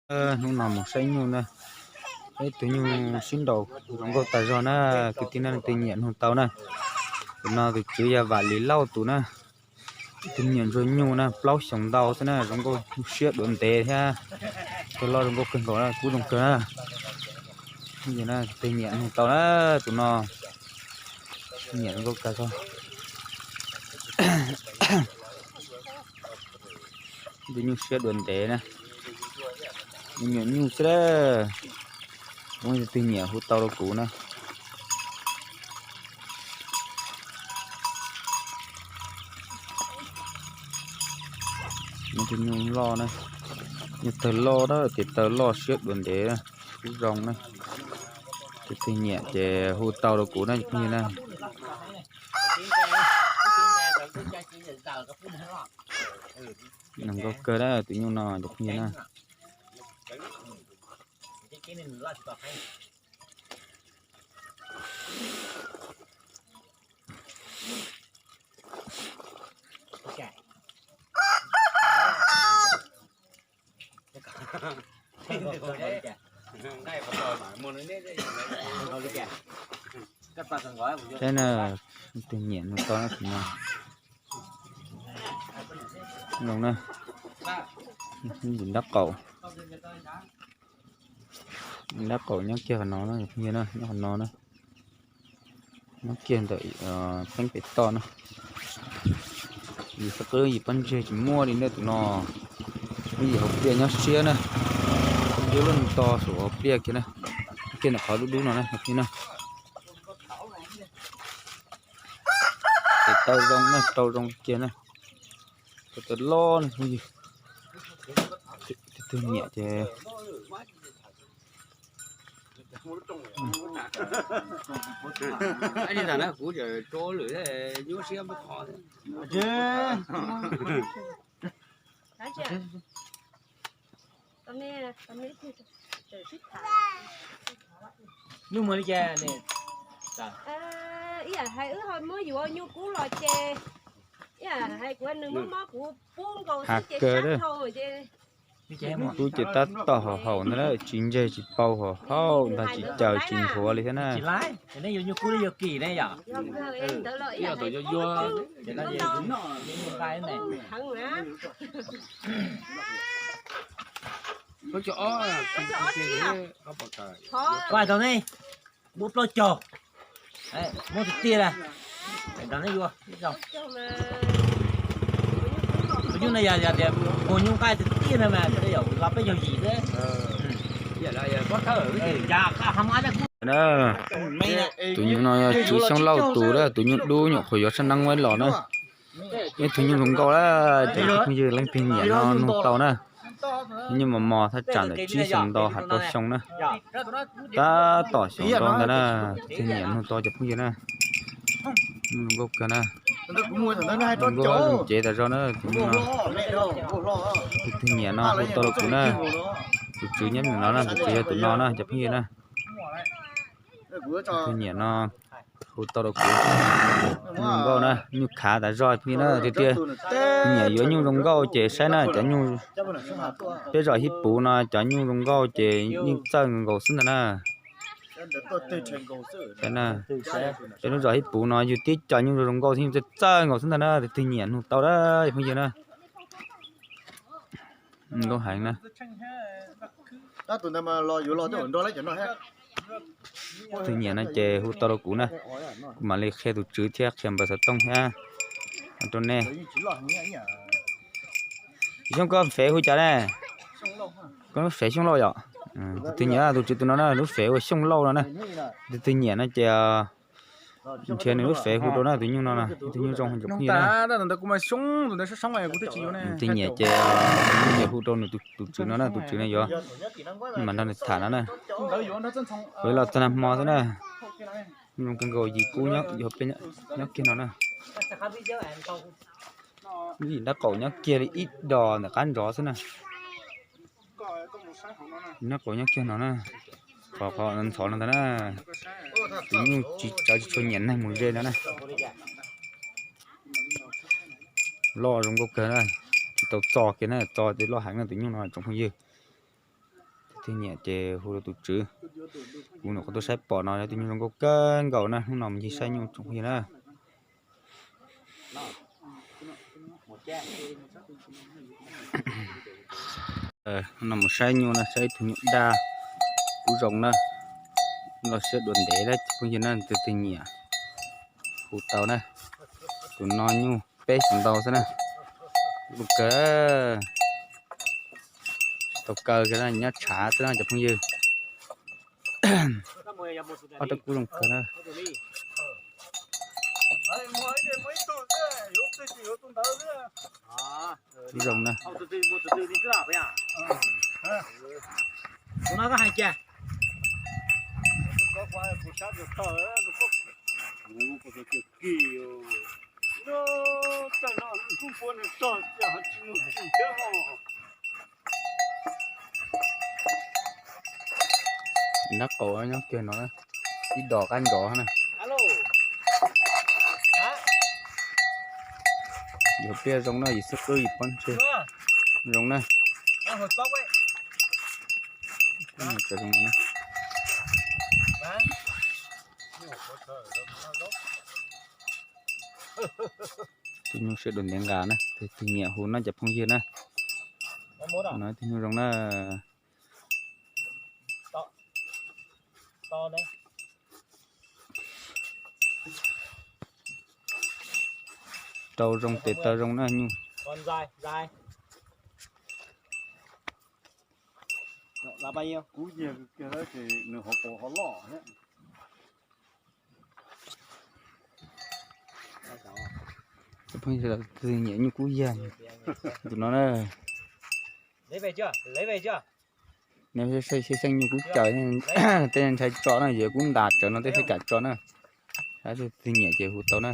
Hnub no mus saib nyuj na, ib tug nyuj sib nraus zoo nkauj tas zog na, kwv tij na, leej twg nyiam nug tau na. Tus no tus tswv yog Vam Lis Lauj tus na, ib tug me nyuam ntsuag nyuj na, plaub xyoos ntau xwb na, zoo nkauj siab duav ntev thiab, tus loj zoo nkauj kawg nkaus na, kub zoo kawg na. Leej twg nyiam nug tau na, tus no nyiam zoo nkauj kawg xwb. Tus nyuj siab duav ntev na, me nyuam nyuj xwb na. Leej twg nyiam hu tau rau kuv na. Tus nyuj loj na, nyuj tawg loj na, tes taw loj siab duav ntev, kub zoo na. Leej twg nyiam ces hu tau rau kuv na cov phooj ywg na. Zoo nkauj kawg na tus nyuj no cov phooj ywg na. Saib na, leej twg nyiam nug tau na tus no. Zoo na, yim nrab qaum, nrab qaum nyob kiag qhov no na, nyob qhov no na, nyob kiag ntawm teeb pem toj na. Yim xab qwb yim pob ntseg tsis muaj li na tus no, yim hauv pliaj nyob siab na, yog lub nto saum hauv pliaj kiag na, kiag ntawm qhov dub dub no na. Tes taw zoo na, rau zoo kiag na, tes taw loj na phooj ywg. Leej twg nyiam ces Nyuj muag li cas? Ib yam hais wb ho muab yuav nyuj kub los ces, ib yam hais kuv nws muab mob kuv pub nkaus xwb ces sab dhau ces. Kub ces tab tom haum haum ntag na, tsis ntseg tsis pau, haum haum ntag, tsis caws tsis nthuav li thiab na. Muab plaub caug, muab tiag tiag na. Tus nyuj no yog tias puag nyuj nqaij tiag tiag no mas los peb caug yim xwb. Tus nyuj no yog Tswv Xyooj Lauj tus, tus nyuj dub nyuam qhuav yuav sab neeb muab los na. Ib tug nyuj zoo nkauj na, cov phooj ywg leej twg nyiam no nug tau na. Nyuj mos mos thaj tsam ntawm tsib xyoos ntau, has rau xyoo na. Tab tom xyoo ntau ntag na, leej twg nyiam nug tau cov phooj ywg na. Zoo nkauj kawg na, zoo nkauj zoo cev tas zog na. Tus nyuj no, leej twg nyiam no hu tau rau kuv na. Tus tswv nyob no na, tus tswv yog tus no na cov phooj ywg na. Leej twg nyiam no hu tau rau kuv. Nyuj nkauj na, nyuj khav tas zog phooj ywg na, tiag tiag. Nyiam yuav nyuj zoo nkauj ces saib na, cov nyuj peb zos Hib Puv no cov nyuj zoo nkauj ces yeej txawj nkaus xwb ntag na. Peb lub zos Hib Puv no yug tib co nyuj zoo nkauj thiab yeej txawj nkaus xwb ntag na, leej twg nyiam nug tau na phooj ywg na. Nkauj heev na. Leej twg nyiam no ces hu tau rau kuv na, kuv mam li qhia tus tswv thiab qhia npawb xov tooj thiab rau nej. Xyooj, koj fev hu cas ne? Koj lub fev Xyooj Lauj yom? Tus twg nyiam tus tswv tus no na, lub fev ua Xyooj Lauj no na. Tus twg nyiam no ces nrhiav nws lub fev hu rau na, tus nyuj no, tus nyuj zoo cov phooj ywg na. Tus twg nyiam ces hu rau nws tus tswv no na, tus tswv no yuav, mam nrog nws tham no na. Kuv los txog nag hmo xwb na. Nyuj zoo kawg nkaus, yim kub nyob kiag no na. Yim nrab qaum nyob kiag li ib dos ntawm qab ntsov xwb na. Nrab qaum nyob kiag no na. Qhov qhov ntxhov no ntag na. Tus nyuj tsis tsawv, tsis tshua nyiam neeg mus ze no na. Loj zoo nkauj kawg na. Tsis tau txo kiag na, txo ces loj heev na tus nyuj no tsoom phooj ywg. Twg nyiam ces hu rau tus tswv. Kuv nyuam qhuav tuaj saib pom no yog tus nyuj zoo nkauj kawg nkaus na, hnub no mus ncig saib nyuj tsoom phooj ywg na. Hnub no mus saib nyuj na, saib ib tug nyuj daj kuj zoo na. Los siab dua ntev lawm cov phooj ywg na, tus twg nyiam hu tau na. Tus no nyuj peb xyoos ntau xwb na. Lub kawg, tau kaw kiag na, nyob tshav xwb na cov phooj ywg. Ob rab kub zoo kawg na. Kub zoo na. Nab qaum nyob kiag no, ib dos qab nrov na. Yog pliaj zoo na, yus xub qwb yus pob ntseg zoo na. Tus nyuj siab dua ntev nqa na, tus twg nyiam hu no cov phooj ywg na. No tus nyuj zoo na. Rau zoo tes taw zoo na nyuj. Kuv yig kiag ces nws hauv paus ho loj thiab. Cov phooj ywg twg nyiam nyuj kub yag tus no na. Neb saib xyov nyuj kub caws, tej ntshai tso na, yog kub ntas tsawv no tej thiaj kam tso na. Twg nyiam ces hu tau na.